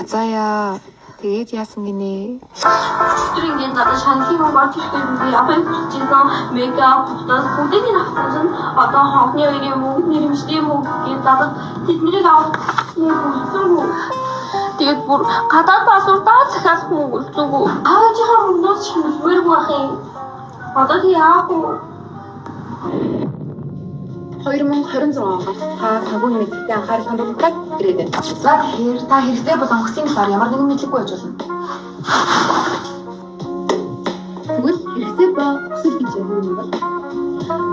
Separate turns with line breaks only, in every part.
Заяа. Тэгээд яасан гинэ?
Өчигдөр ингээд надад шаналлын мөнгө орж ирэхээр би авахыг хүсэж байсан мейкап, хувцас бүгдийг нь авсан чинь одоо хонхны хоёрын мөнгө, нэрмжлийн мөнгө гээд надад тэднийг авах мөнгө үлдсэнгүй. Тэгээд бүр гадаад паспортаа захиалах мөнгө үлдсэнгүй. Аав ээжийнхээ мөнгнөөс шимэлмээргүй байх юм. Одоо тэг яах вэ?
2026 оноос та санхүүгийн мэдлэгтэй анхаарал хандуулахад ирээд байна. За, тэгэхээр та хэрэгтэй болон хүслийн талаар ямар нэгэн мэдлэггүй байж болно. Тэгвэл хэрэгцээ ба хүсэл гэж юу юм бол?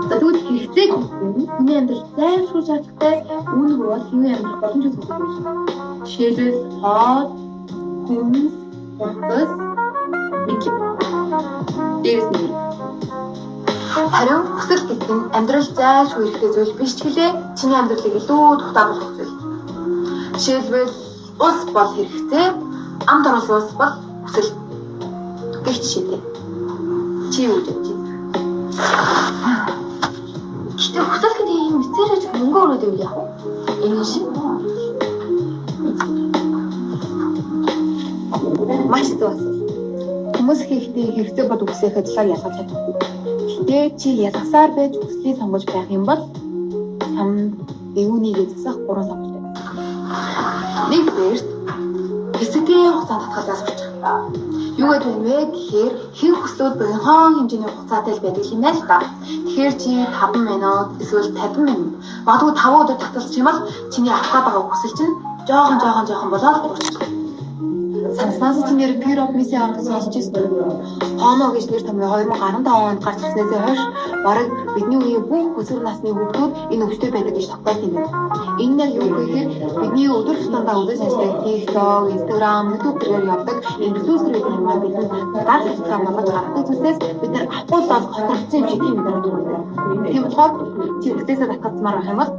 За, тэгвэл хэрэгцээ гэдэг нь хүний амьдрал зайлшгүй шаардлагатай, үүнгүй бол хэвийн амьдрах боломжтой зүйл биш. Жишээлбэл, хоол, хүнс, хувцас, мэдлэг. Дээрээс нь харин хүсэл гэдэг нь амьдрал зайлшгүй хэрэгтэй зүйл биш ч гэлээ чиний амьдралыг илүү тухтай болгох зүйл. Жишээлбэл, ус бол хэрэгцээ, амт оруулсан ус бол хүсэл гэх жишээтэй. Чи юу гэж бодож байна?
Гэтэ хүсэл гэдэг юм эцээрэж мөнгө өрөөд байвал яах вэ?
Энэ шиг маш зөв асуулт. Хүмүүс хийхдээ хэрэгцээ бод үгсийнхээ талаар ялгаж чадахгүй. Гэтэ чи ялгасаар байж хүслийг сонгож байх юм бол чамд юуныг засах гурван сонголт байна. Нэгдүгээрт, хэсэгтэй хугацаанд татгалзаас сурч. Юу гэдэг вэ гэхээр хэн хүслүүд богинохон хэмжээний хугацаатай л байдаг юм байна л да. Тэгэхээр чи 5 минут эсвэл 50 минут, магадгүй 5 өдөр таталцчих юм бол чиний авах гээд байгаа хүсэл чинь жоохон жоохон жоохон болоод дуусчих. Санснаас чи нэр Fear of Missing Out сонсч ирсэн. FOMO гэж нэр томьёо 2015 онд гарч ирснээс хойш бараг бидний үеийн бүх өсвөр насны хүүхдүүд энэ өвчтөй байдаг гэж тогтоосон юм байна. Энэ яг юу гэхээр бидний өдөр тутамдаа үзэж ажилладаг TikTok, Instagram, YouTube тэрээр явдаг инфлюенсерүүд юм аа бидэнд гар татгаа болгож гаргадаг зүйлсээс бид нар авахгүй бол хоцрогдсон юм шиг тийм мэдрэмж төрдөг. Тийм болохоор чи хүслээсээ татгалзмаар байх юм бол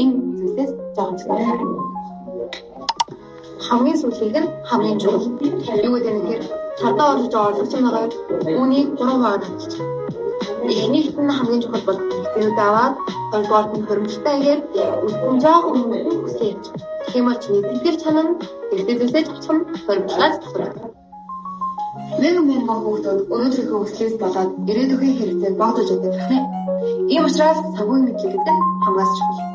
энэ зүйлсээс жоохон ч гэсэн хамгийн сүүлийг нь хамгийн чухал. Юу гэдэг нь гэхээр цавдаа орлож байгаа орлого чинь байгаа үүнийг 3 хувиар хавчиж. Эхнийхт нь хамгийн чухал бол хэрэгцээнүүдээ аваад, хоёрдугаарт нь хуримтлалтай игээд үлдсэн жоохон мөнгө хүслээ явчих. Тэгэх юм бол чиний сэтгэл чанан хэрэгтэй зүйлсээ авчих нь хуримтлалаас тохирдог. Мянган мянган хүүхдүүд өнөөдрийнхөө хүслээс болоод ирээдүйн хэрэгцээг богдож өгдөг гэнэ. Ийм учраас санхүүгийн мэдлэг гэдэг нь хамгаас чухал.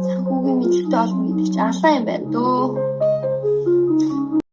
Санхүүгийн мэдлэгтэй болно гэдэг чинь аллаа юм байна дөө.